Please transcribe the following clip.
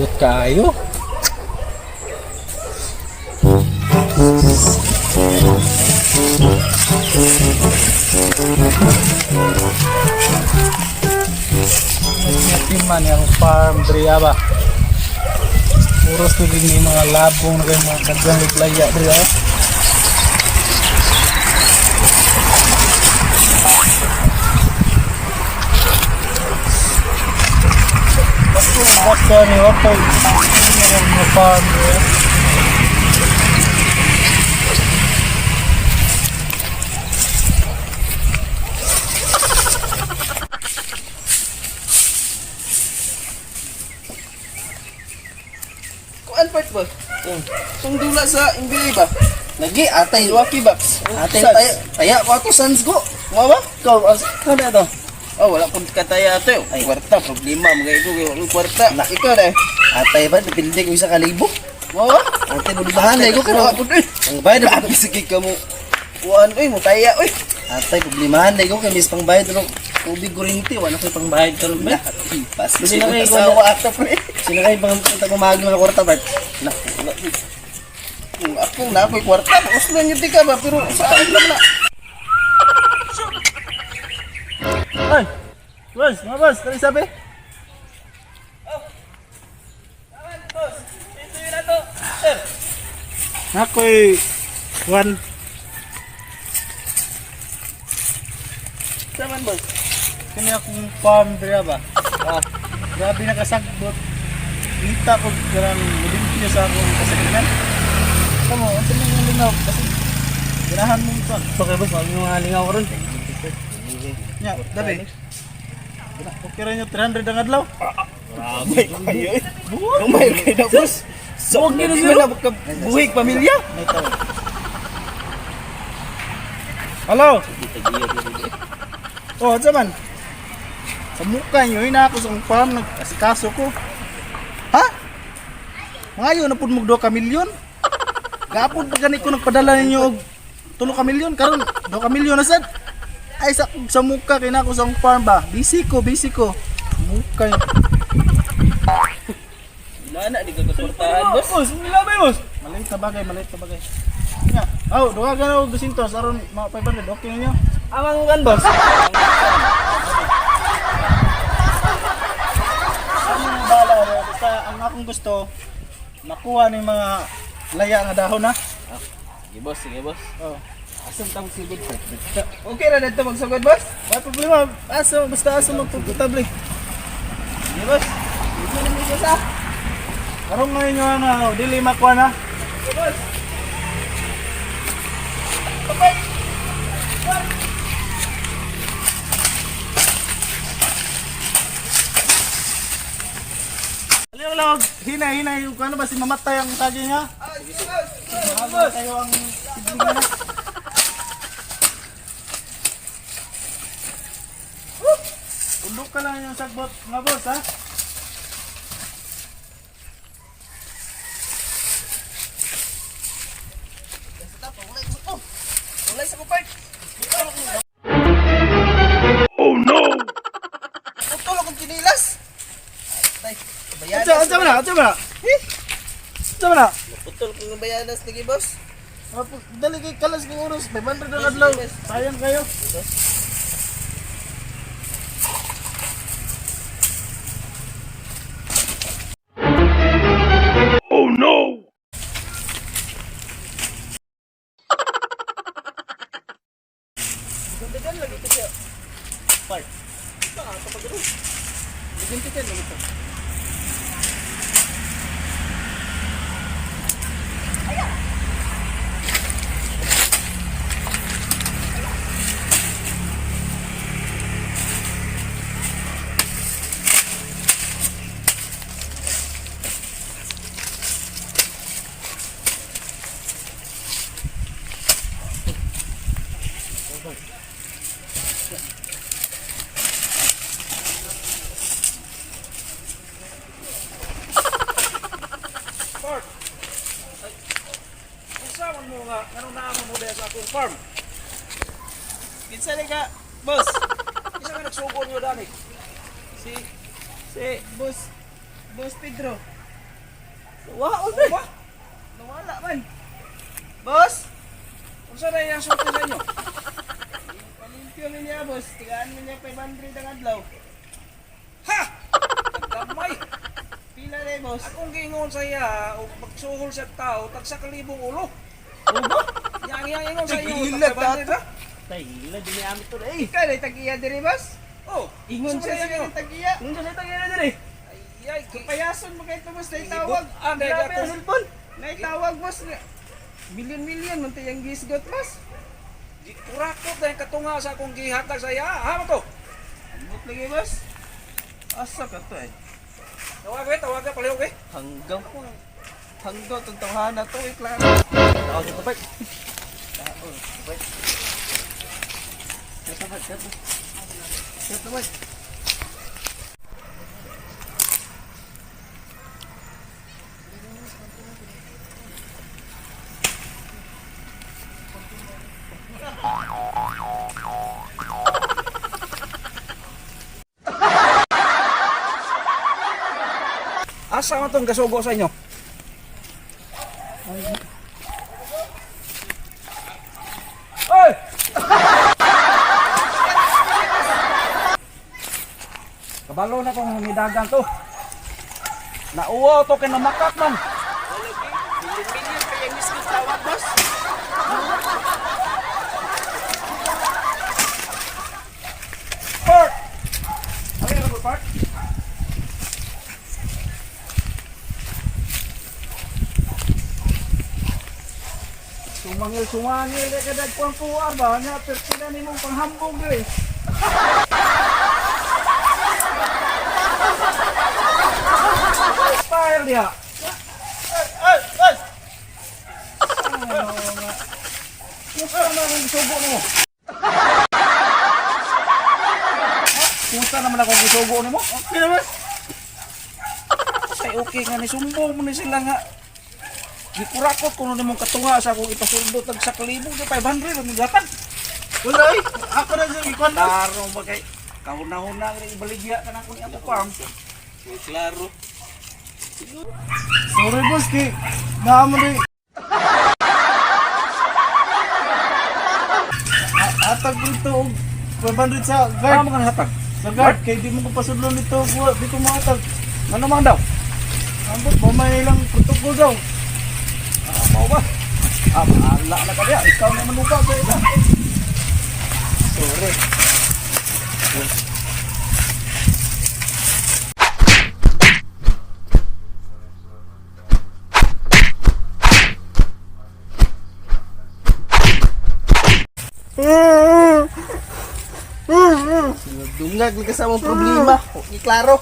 Sagbot kaayo. Man yung farm diri ba. Puros na ni mga labong na kayo mga dagang playa diri ah. Basta ni Otto, mga farm diri. Kuan part ba? Kung dula sa NBA ba? Lagi atay Milwaukee Bucks. atay Suns. taya taya ko ato sans go. Mo ba? Ikaw as kada to. Oh, wala pud kataya ato. Ay, kwarta problema mga igo kay walang kwarta. Nah. Ikaw dai. Atay ba depende ko isa ka libo. Mo ba? Atay bulibahan ko pero Wala pud eh. ang bayad Grabe sige ka mo. Kuan oy mo taya oy. atay problemahan ko kay mis pangbayad ano tubig kuryente wala koy pangbayad karon ba. Pas. Sino kayo asawa ato pre? Sino kay pang tagumagi mga kwarta ba? Nah, wala pud. Kung ako na ako'y kwarta, uslan yun di ka ba? Pero sa akin lang na. Ay! Boss, mga boss, kani sabi? Ako'y one. Saman boss. Kini akong farm diri ba? Ah, grabe nakasagbot. Kita ko karang mulimpyo sa akong kasagingan. Kamo, unsa man yung lingaw kasi ganahan mo ito. Okay boss, wag mga lingaw karon. Nya, dabi. Okay ra nyo 300 ang adlaw. Grabe kayo eh. Gamay kayo na boss. So, Huwag di yun, man na buhig pamilya. May tawag. Hello. Oh, unsa man? Sa mukha niyo, ina ako sa akong farm nag-asikaso ko. Ha? Ngayon na pud mo 2 ka milyon. Gapon pa gani ko nagpadala ninyo og 3 ka milyon karon 2 ka milyon na sad. Ay sa mukha kay na ako sa akong farm ba. Busy ko, busy ko. Mukha niyo. Wala na, di ka kwartahan boss. Boss, wala ba boss? Maliit na bagay, maliit na bagay. Nga. Oh, duha ka na og 200 aron mga 500 okay na niyo. Amang kan boss. Ang bala ba, basta ang akong gusto makuha ni mga laya nga dahon ha. Sige boss, sige boss. Oh. Asam tang sugod po. Okay ra dito magsugod boss? Wala problema. Asa basta asa magpagkutable. Sige boss. Dito na mi sa. Karong ngayon nyo nga dili makuha na. Sige boss. Bye. Aliw lang hinay hinay yung ano ba si mamatay ang saging ha. Ah, sige boss. Mamatay kayo ang sidling na. Undok ka lang yung sagbot mga boss ha. Ulay sa kupart. Oh no. Putol akong kinilas. Tay, bayanas. Unsa unsa man na? Unsa man na? Unsa man na? Putol kong bayanas lagi boss. Dali kay kalas kay oras 500 ang adlaw. Sayang kayo. Gandagan lagi ko siya. Part. Ito nga kapag ro. Bigintikan lagi to. Unsa man mo nga nganong naa mo mo sa akong farm? Kinsa ni ka, boss? Isa ka nagsugod nyo dani. Si si boss Boss Pedro. Wow, pre. Ba? Nawala man. Boss, Unsa na iyang sulti sa inyo? palimpyo ni niya, boss. Tigaan mo niya 500 ang adlaw. Ha! Gamay. Pila na, boss. Akong giingon sa iya, og magsuhol sa tao, tag sa kalibong ulo. Ubo? Yang iyang ingon sa inyo, Tigila, tag 500 ra. Tahila, di niya amit to na eh. Ikaw na tag-iya diri, boss. Oh, Ingon unsa siya man sa iyang inyo tag-iya. Kung sa tagila diri. Ay, ay, Payason mo kay boss, naitawag. Ah, dahil Grabe ang ako. cellphone. Naitawag, boss. Milyon-milyon man tayang gisgot, boss. Gikurakot na yung katunga sa akong gihatag sa iya. Ha, mo to? Ambot lagi, boss. Asa ka to eh. Tawag eh, tawag eh, palihog eh. Hanggaw. Hanggaw tong tawhana to eh, klaro. Tawag ito, Bart. Bart. Ito, Bart. Ito. Ito, Bart. Asa man tong gasugo sa inyo? Oy! Kabalo na kong nidagang to. Nauwa to kay namakak man. Milyon-milyon kayang gisgot tawag, boss. Park! Ano yung park? Sumangil, sumangil, kaya kadag ko ang kuha ba? Nga, pertila ni mong panghambog eh. Style diha. Ay, boss! Kumusta naman akong gisugo nimo? Ha? Kumusta naman akong gisugo nimo? Okay na, boss. Say okay nga ni sumbong mo ni sila nga. Gikurakot kuno nimong katunga sa akong ipasuldo tag sa kalibo sa 500 ang gatag. Wala eh. Ako na siya ikuan, boss. Klaro ba kay kahuna-huna nga ibaligya ka na akong ato farm. Klaro. Sorry, boss, kay naamo ni Atag ko ito og 500 sa guard. Tama ka na hatag. Sa guard, kay di mo ko pasudlon nito. Di ko maatag. Ano man daw? Ambot, mamay lang protocol daw. Ah, mao ba? Ah, maala na ka diya. Ikaw na manuka sa ila. Sorry. Dungag ni kasama problema. Okay, klaro.